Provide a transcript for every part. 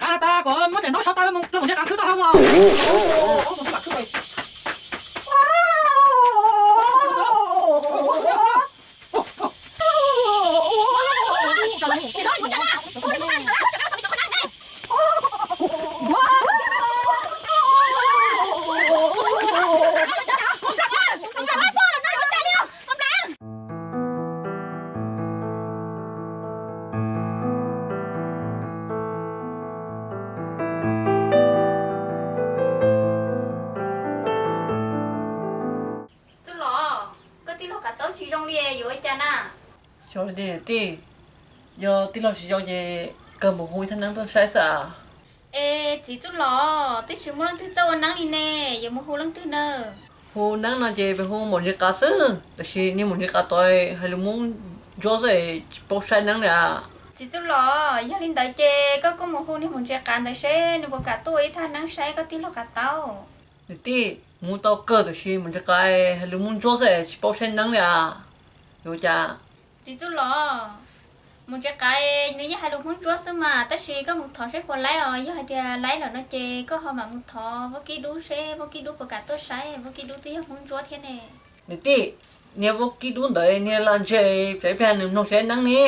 Qab tas kom muab daim ntaub sov taw mus rau Mus Ntse Qav khwb taub hau mus. Txwj Los, koj tij laug Qav Taub tsis zoo li yuav ua cas na? Xyov li tij, yog tij laug tsis zoo ces kawg mus hu ib thaj neeb tuaj saib xwb as. Es txiv Txwj Los, twb tsis muaj leej twg txawj ua neeb li ne, yuav mus hu leej twg na? Hu neeb no ces peb hu Mus Ntse Qav xwb, tab sis niag Mus Ntse Qav tod hais lus Hmoob Ntsuab xwb es tsis paub saib neeb li as. Txiv Txwj Los, yog li ntawd ces koj kuj mus hu niag Mus Ntse Qav ntawd seb nws puas kam tuaj ua ib thaj neeb saib koj tij laug Qav Taub. Niam tij, mus tau kawg tab sis Mus Ntse Qav hais lus Hmoob Ntsuab xwb es tsis paub saib neeb li as. Yuav ua cas? Txiv Txwj Los, Mus Ntse Qav nws yeej hais lus Hmoob Ntsuab xwb mas, tab sis koj mus thov seb puas laib os, yog hais tias laib lawm no ces koj ho mam mus thov Vaub Kib Dub seb Vaub Kib Dub puas kam tuaj saib, Vaub Kib Dub twb yog Hmoob Ntsuab thiab ne. Niam tij, niag Vaub Kib Dub ntawd niag lag ntseg, peb pheej nws mloog saib neeb ne,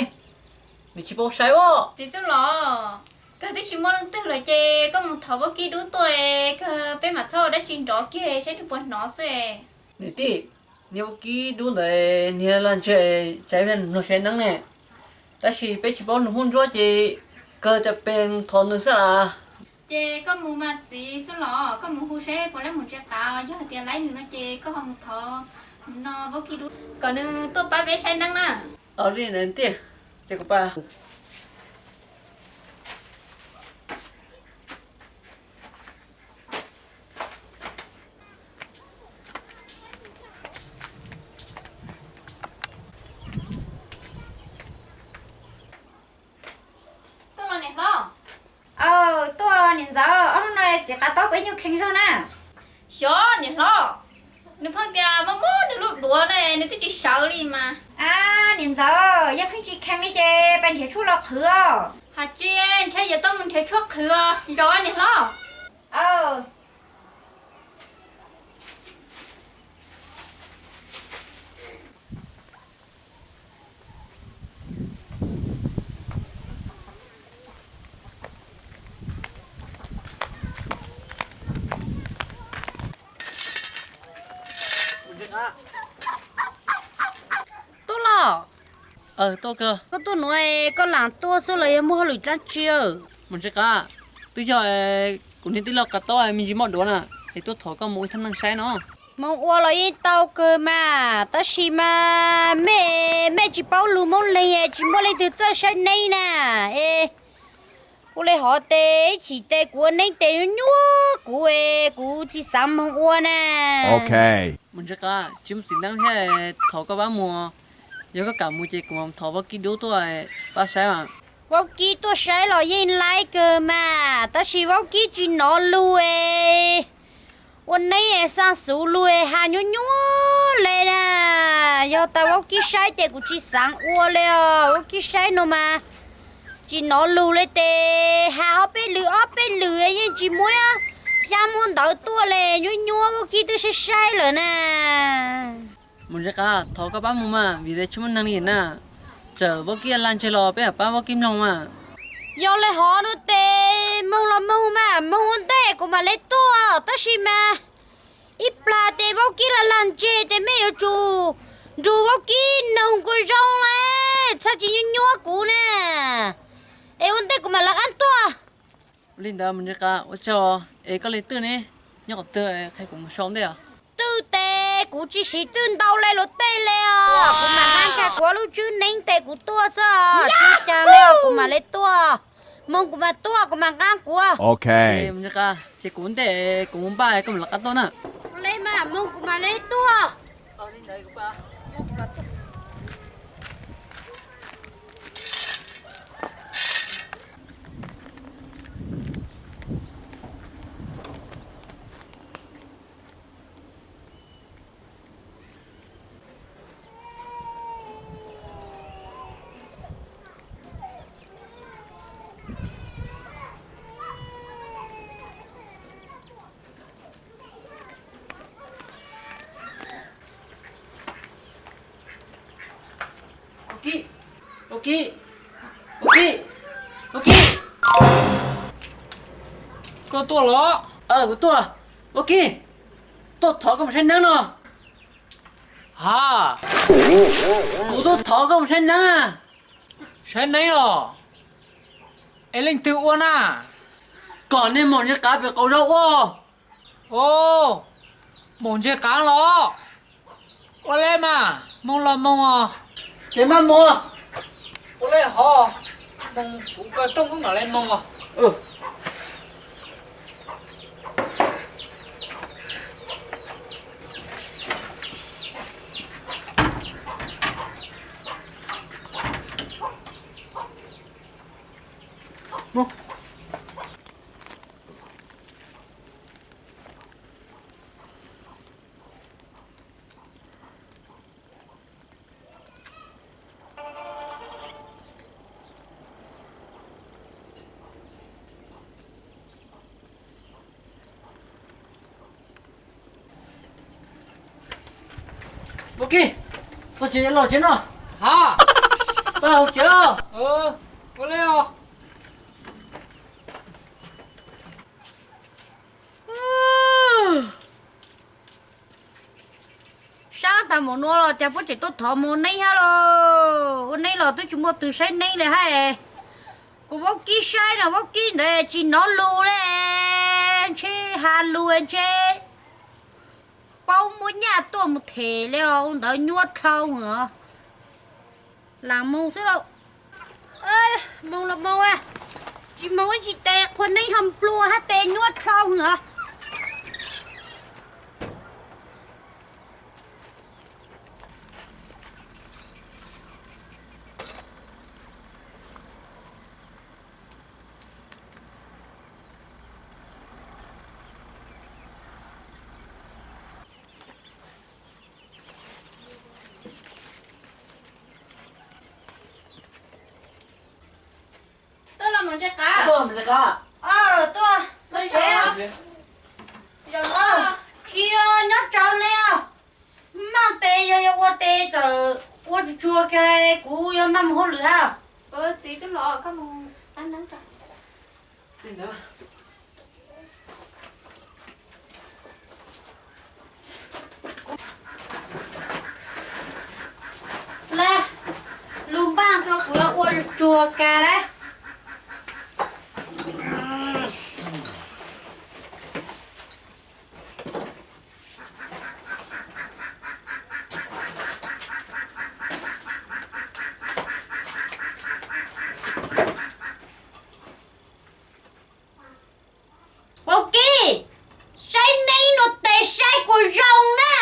nws tsis paub saib os. Txiv Txwj Los, kawg twb tsis muaj leej twg lawm ces koj mus thov Vaub Kib Dub tuaj, kawg peb mam txhob ua dab tsi nrov kiag saib nws puas hnov xwb. Niam tij, niag Vaub Kib Dub ntawd niag lag ntseg, peb pheej nws mloog saib neeb ne, tab sis peb tsis paub nws Hmoob Ntsuab ces kawg tias peb thov nws xwb las. Ces koj mus mas txiv Txwj Los, koj mus hu seb puas laib Mus Ntse Qav, yog hais tias laib nws no ces koj ho mus thov no Vaub Kib Dub kom nws tuaj pab peb saib neeb na. Ua li ntawd tiag, ces kuv pab. Tuaj los niam hlob. Aw, tuaj niam ntxawm, ob hnub no txiv Qav Taub peb nyuag kheev zog na. Xyov niam hlob, nws pheej tias mob mob nws lub duav na, nws twb tsis sawv li mas. A, niam ntxawm, yog pheej tsis kheev li ces pab nrhiav tshuaj los qhwv os. Hais tsis ntshe yuav tau mus nrhiav tshuaj qhwv os, zaum niam hlob. Aw. Tuaj los. Tuaj kawg. Koj tuaj nuav koj lam tuaj xwb los yog muaj hauj lwm dlaab tsi? Mus Ntse Qav, twb yog kuv niag tij laug Qav Taub me ntsis mob duav na, es tuaj thov koj mus ib thaj neeb saib no. Moog ua los yeej tau kawg mas, tab sis mas mej, mej tsis paub lug Moob Leeg es tsis muaj leej twg txawj saib neeb na. Es ua le hov tes ib chim tes kuv ua neeb tes nyuaj nyuaj kuv es kuv tsis xaav moog ua na. Mus Ntse Qav, tsis muaj txiv neeb thiab, thov koj pab mus. Yog koj kam mus ces kuv mam thov Vaub Kib Dub tuaj pab saib mas. Vaub Kib tuaj saib los yeej laib kawg mas, tab sis Vaub Kib tsis nov lug es ua neeb es xaa xuv lug es has nyuaj nyuaj le na. Yog tas Vaub Kib saib ces kuv tsis xaav ua le os. Vaub Kib saib no mas tsis nov lug le tes has ob peb lwm ob peb lwm yeej tsis muaj xyab muaj ntawv tuaj le. Nyuaj nyuaj Vaub Kib twb saib saib lawm na. Mus Ntse Qav, thov koj pab mus mas, vim tes tsis muaj neeg li na. Txawm Vaub Kib lag ntseg los peb mam pab Vaub Kib mloog mas. Yog le hov no tes moog los moog mas, moog ua ntej kuv mam le tuaj, tab sis mas ib plag tes Vaub Kib lag lag ntseg tes mej yuav tsum nrug Vaub Kib noog kuas zoo le, txhaj tsis nyuaj nyuaj kuv na. Es ua ntej kuv mam lawv qab tuaj. Ua li ntawd Mus Ntse Qav, ua tsaug. Es koj le twj ne, nyob qhov twg qhia kuv mus sau ntej os. Twj tes kuv tsis siv twj ntau le luag tej le os, kuv mam nqa kiag kuv lub tswb neeb tes kuv tuaj xwb os, tsis ua cas le os, kuv mam le tuaj. Moog kuv mam tuaj, kuv mam nqa kuv. Ces kuv ntej kuv mus npaj koj mam lawv qab tuaj na. Le mas moog kuv mam le tuaj. Kib, ua Kib, ua Kib, koj tuaj los? Kuv tuaj. Ua Kib, tuaj thov koj mus saib neeb no. Ha, kuv tuaj thov koj mus saib neeb. Saib neeb los? Es leej twg ua na? Kom niag maum ntses qav pem qaum zos ua. Maum ntses qav los? Ua li mas, moog los moog os. Ces maj moog. Ua li hov, moog kuv kaw rooj kub mam li moog os. Ua Kib, koj tsis los tsev no? Ha, koj hauv tsev os. Ua li os. Sab tag mus nuav los cas puab tseem tuaj thov mus ua neeb hab los? Ua neeb los twb tsis muaj tug saib neeb li hab. Kuv vaub kib saib no, vaub kib ntawd tsis nov lus li, ntshe has lus ntshe paub muab nyaj tuaj mus them li os, ua ntawd nyuaj dlhau os. Lam moog xwb lauj. Moog los moog, tsis moog ib tsis tes qhua neeb ho nplua hab tes nyuaj dlhau os. Tuaj los mus ntses qav. Tuaj mus ntses qav. Tuaj, tuaj tsev. Tsis nyob tsawv li os. Maj tes yog, yog ua tes txawm ua tsuag tsuag kag kuv yuav maj mus hauj lwm hab. Txiv, koj mus tab neeb. Lug npaaj rua kuv yuav ua tsuag kag lawm. Vaub Kib, saib neeb nuav tes saib kuas zoo na.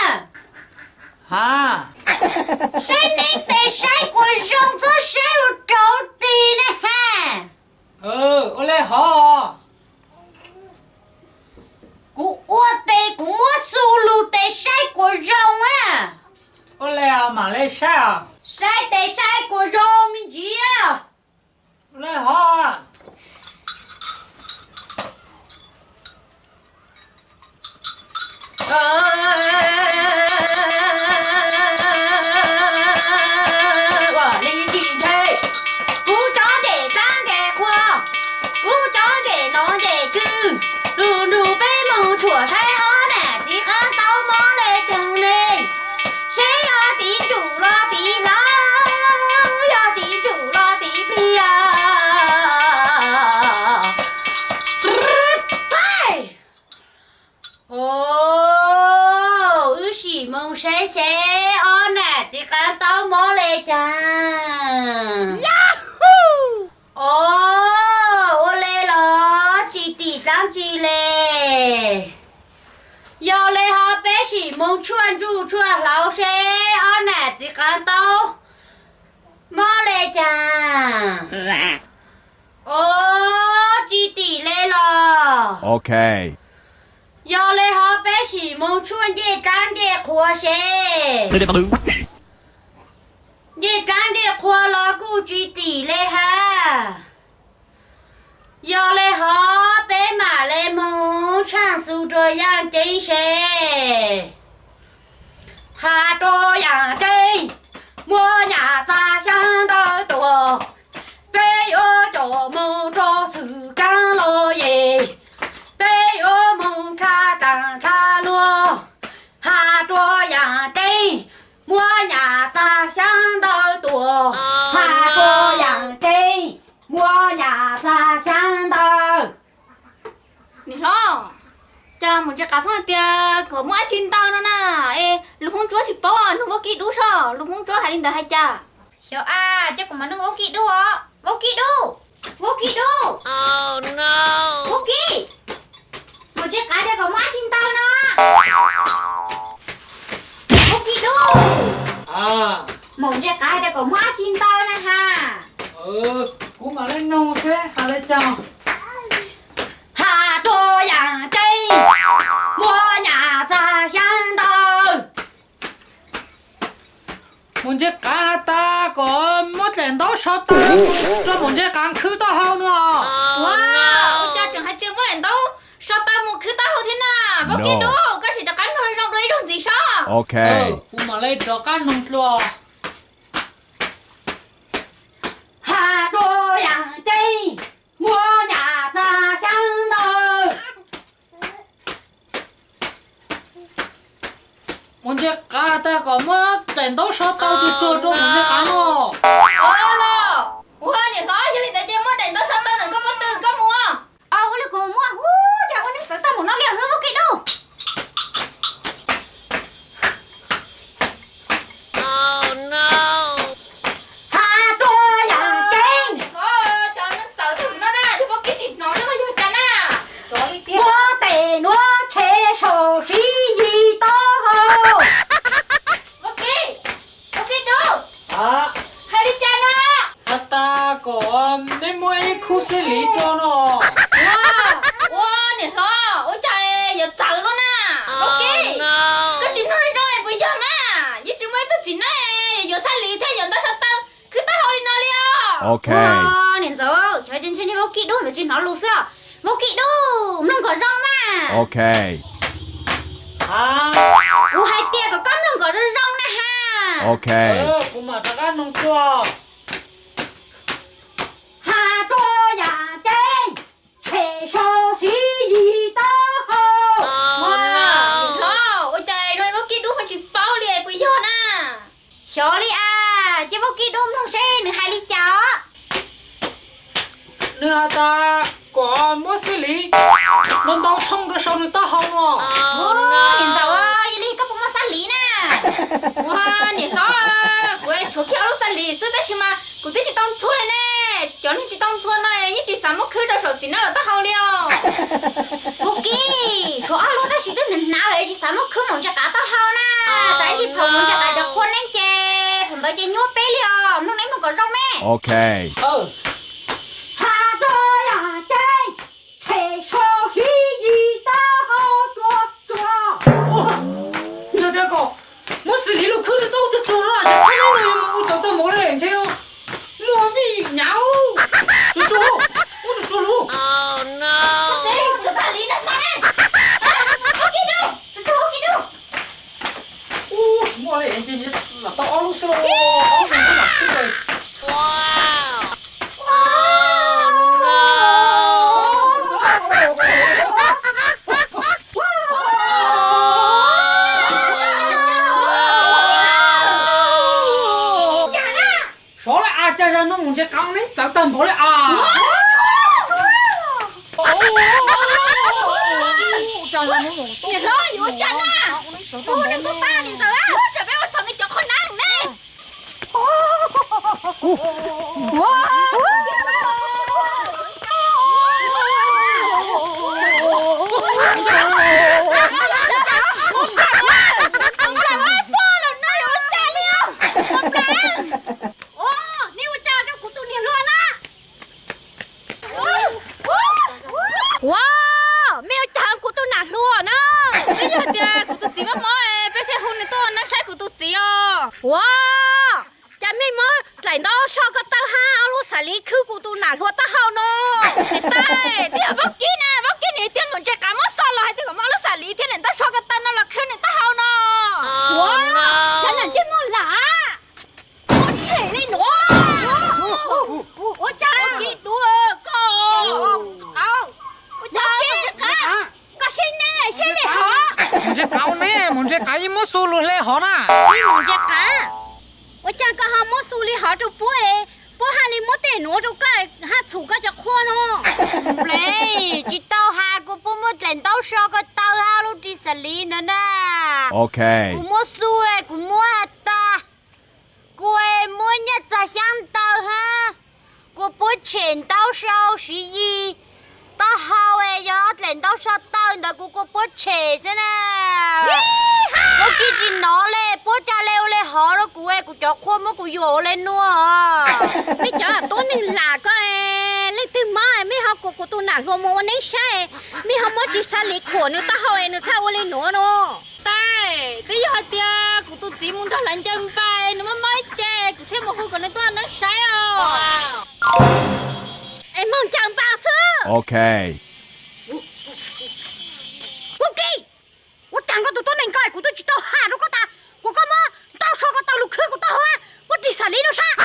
Ha, saib neeb tes saib kuas zoo, txhob saib ua rau tis na ha. Ua le hov. Kuv ua tes kuv muab xu lug tes saib kuas zoo na. Ua le mam le saib os. Saib tes saib kuas zoo me ntsis. Ua le hov. Ua li tsis ntshai, kuv cov ntses dlaab ntses qhua, kuv cov ntses nov ntses tswb, lug nrug peb moog tshuam saib ob nam txiv qaab tau mob le caag ne. Seb yog tiv ntsum los tiv hlauv, yog tiv ntsum los tiv pliag. Wb sim moog saib seb ob nam txiv qaab tau mob le caag. Os, ua le los tsis tim dlaab tsi le. Yog le hov peb sim moog tshuaj ntsuj tshuaj hlauv seb ob nam txiv qaab tau mob le caag. Os, tsis tim le los. Yog le hov peb sim moog tshuaj ncej dlaab ncej qhua seb. Ncej dlaab ncej qhua los kuj tsis tim le hab. Yog le hov peb mam le moog tshaaj xu rua yaaj ceeb seb. Has rua yaaj ceeb, muab nyaj txag xyaab ntawv tuaj, Mus ntsia qav foob hais tias kom muab dab tsi ntaus no na. Es lus Hmoob Ntsuab tsis paub, nug Vaub Kib Dub soj, lus Hmoob Ntsuab hais li ntawd hais cas? Xyov a, cia kuv mam nug Vaub Kib Dub os. Vaub Kib Dub, Vaub Kib Dub, Vaub Kib, mus ntsia qav tias kom muab dab tsi ntaus no. Vaub Kib Dub, mus ntsia qav tias kom muab dab tsi ntaus na ha. Kuv mam li nug seb hais li cas. Has rua yam ceeb, muab nyam txag xyaab ntawd. Maum ntse qav has tas kom muab dlaim ntaub so taw rua maum ntse qav khwb taub hau no. Ua, ua cas tseem hais tias muab dlaim ntaub so taw mus khwb taub hau thiab na? Vaub Kib Dub, koj sim rov qab nug zoo dua ib zaug ntxiv sob. Kuv mam li rov qab nug dlua. Has rua yam ceeb, muab nyam txag xyaab ntawd. Maum ntse qav has tas kom muab dlaim ntaub so taw tsuag tsuag rua maum ntse qav no. Ua los, ua niam hlob, yog li ntawd ces muab dlaim ntaub so taw ntawm koj pob tw koj mus. Ua li kuv muab, ua cas ua neej txawv tag mus no li hwb Vaub Kib Dub. Has rua yam ceeb, muab tes nuav tshem saum siv yig taub hau. Vaub Kib, Vaub Kib Dub, hais li cas na? Has tas kom meb muab ib khub xib lis rua no. Ua, ua niam hlob, ua cas yuav txawv luaj na? Vaub Kib, koj tsis mloog li no es puas yog na? Yeej tsis muaj ib tug txiv neej yuav xab lis thiab yuav ntaub so taw khwb taub hau li no li os. Ua niam ntxawm, xyov ntshe niag Vaub Kib Dub ntawd tsis hnov lus xwb os. Vaub Kib Dub, mloog kom zoo mas. Kuv hais tias kom koj mloog kom zoo zoo na ha. Kuv mam rov qab nug dua. Has rua yam ceeb, tshem saum siv yig taub hau. Ua, niam hlob, ua cas zoo li Vaub Kib Dub ho tsis paub li puas yog na? Xyov li as, cia Vaub Kib Dub mloog seb nws hais li cas os. Nws has tas kom muab xib lis ntau ntau tshooj rua saum nws taub hau no. Niam ntxawm, yog li koj puas muaj xab lis na? Ua, niam hlob, kuv tshuav kiag ob lub xab lis xwb tab sis mas kuv twb tsis tau ntxhua li ne. Cov neeg tsis tau ntxhua no yeej tsis xav muab khwb rau saum txiv neej lawv taub hau li os. Vaub Kib, tshuav ob lub tab sis twb hnav hnav lawm tsis xav muab khwb maum ntse qav taub hau na. Tsam ib ntsis txhaum maum ntse qav cov qhua neeb ces thaum ntawd ces nyuaj peb li os. Mloog neeb mloog kom zoo me. Has rua yam ceeb, tshem saum siv yig taub hau tsuag tsuag. Yog tias kom muab xib lis lug khwb rau taub hau tsuag tsuag no ces thaj neeb no yuav mus ua tau tag npaum li ntshe muaj vij nyav tsuag tsuag, muab tsuag tsuag lug. Ua, tsis muaj li, lam tau ob lub xwb los, ob lub xwb lam khwb. Sov li as, cas zag no maum ntse qav neeb txawv tag npaum li as. Niam hlob, yuav ua cas na? Ua neeg tub pab niam ntxawm, tsam peb ua txhaum nws cov qhua neeb ne. Nej ua cas rau kuv tus niam hluas na? Ua, mej ua cas kuv tus nam hluas na? Twb yog tias kuv tus txiv mob mob, peb thiaj hu nws tuaj ua neeb saib kuv tus txiv os. Ua, cas mej muab dlaim ntaub so ko taw hab ob lub xav li khwb kuv tus nam hluas taub hau no? Txiv tais, twb yog Vaub Kib na, Vaub Kib nws tias maum ntse qav muab so los hais tias kom muab ob lub xav li thiab dlaim ntaub so ko taw no los khwb nws taub hau no. Ua, cov nam ntsej muag lam, muab tshem li nuav. Ua cas Kib Dub koj, ua cas koj sib neb sib li hov? Maum ntse qav ne, maum ntse qav yeej muab xu lug hle hov na. Maum ntse qav, ua cas koj ho muab xu li hov rau puab, puab haj li muab tej nuav rau koj haj txhum koj cov qhua no. Nplej, tsis tau has, kuv puab muab dlaim ntaub so ko taw. Xav li ntawd na. Kuv muab xub, kuv muab tag, kuv muab nyaj txag xyaab ntawv hab, kuv puab tshem ntaub sau siv yig taub hau, yog ob dlaim ntaub sau taw ntawd kuv kuj puab tshem xwb na. Puab kib tsis nov le, puab ca le ua le hov rau kuv, kuv cov qhua muab kuv yuam ua le nuav. Mej cov tuab neeg lam ko, leej twg mob mej ho kuas kuv tus nam hluas mus ua neeb saib, mej ho muab ris xav li khuam nws taub hau nws txhaj ua li nuav no. Tais, twb yog hais tias kuv tus txiv mus nrog lawv ncaws npas nws mob mob ib ce, kuv thiaj mus hu kom nws tuaj neeb saib os. Es moog ncaws npas xwb. Puab kib, ua caag koj tus tuab neeg ko kuv twb tsis tau has rau koj tas, kuas koj muab ntaub sau ko taw lug khwb kuv taub hau, muab ris xav li no sab.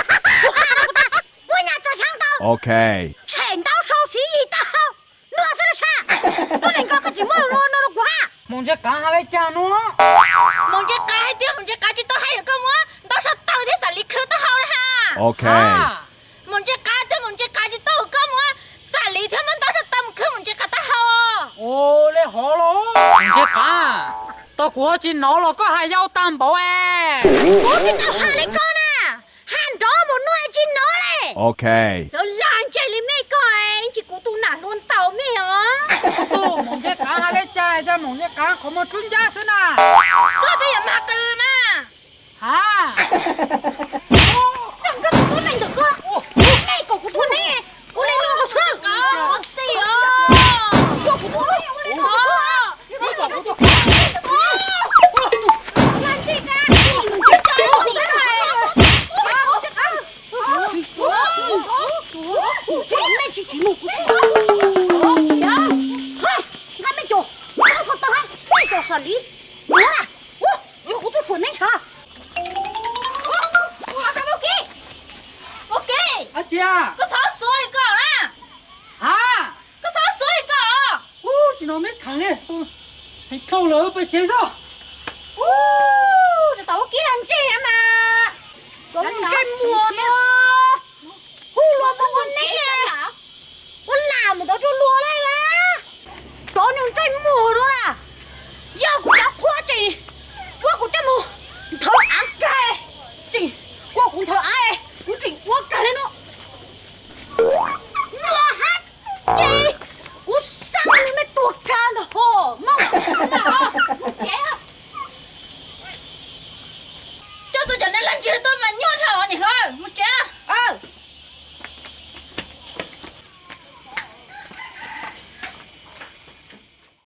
Kuv has rau kuv tas, muab nyaj txag xyaab ntawv, tshem ntaub sau siv yig taub hau, nua xwb no sab. Tuab neeg ko koj tsis muab ua no rau kuv hab. Maum Ntse Qav has le caag nuav? Maum Ntse Qav hais tias Maum Ntse Qav tsis tau hais kom koj muab ntaub sau taw thiab xav li khwb taub hau na has. Maum Ntse Qav tias Maum Ntse Qav tsis tau kom koj muab xav li thiab muab ntaub sau taw mus khwb Maum Ntse Qav taub hau. Ua le hov los? Maum Ntse Qav, tau kuv tsis nov los koj has yau tag npaum es. Kuv tsis tau has li koj na, has nrov mus nua tsis nov le. Txawv lag ntseg li mej ko, ib ntsis kuv tus nam hluas ntaus mej os. Maum Ntse Qav has le caag, yog Maum Ntse Qav qhov muag tsub ncab xwb na. Koj twb yuav mag qw mas. Ha, koj tus tub neeg ntawm koj, nej kom kuv tuag ne, ua le nuav kuv txhua, ua kuv tuag ne, ua le nuav kuv txhua. Nqa mej cov, tau tau ha, mej cov xav li, nuav na, kuv tub phuam neeb tshav. Ua ke, koj txhob xuav li koj na. Ha, koj txhob xuav li koj. Tsis no meb theev li, theev dhau lawm peb tsev xwb. Tsis tau ua kib lag ntseg na mas, ntsej muag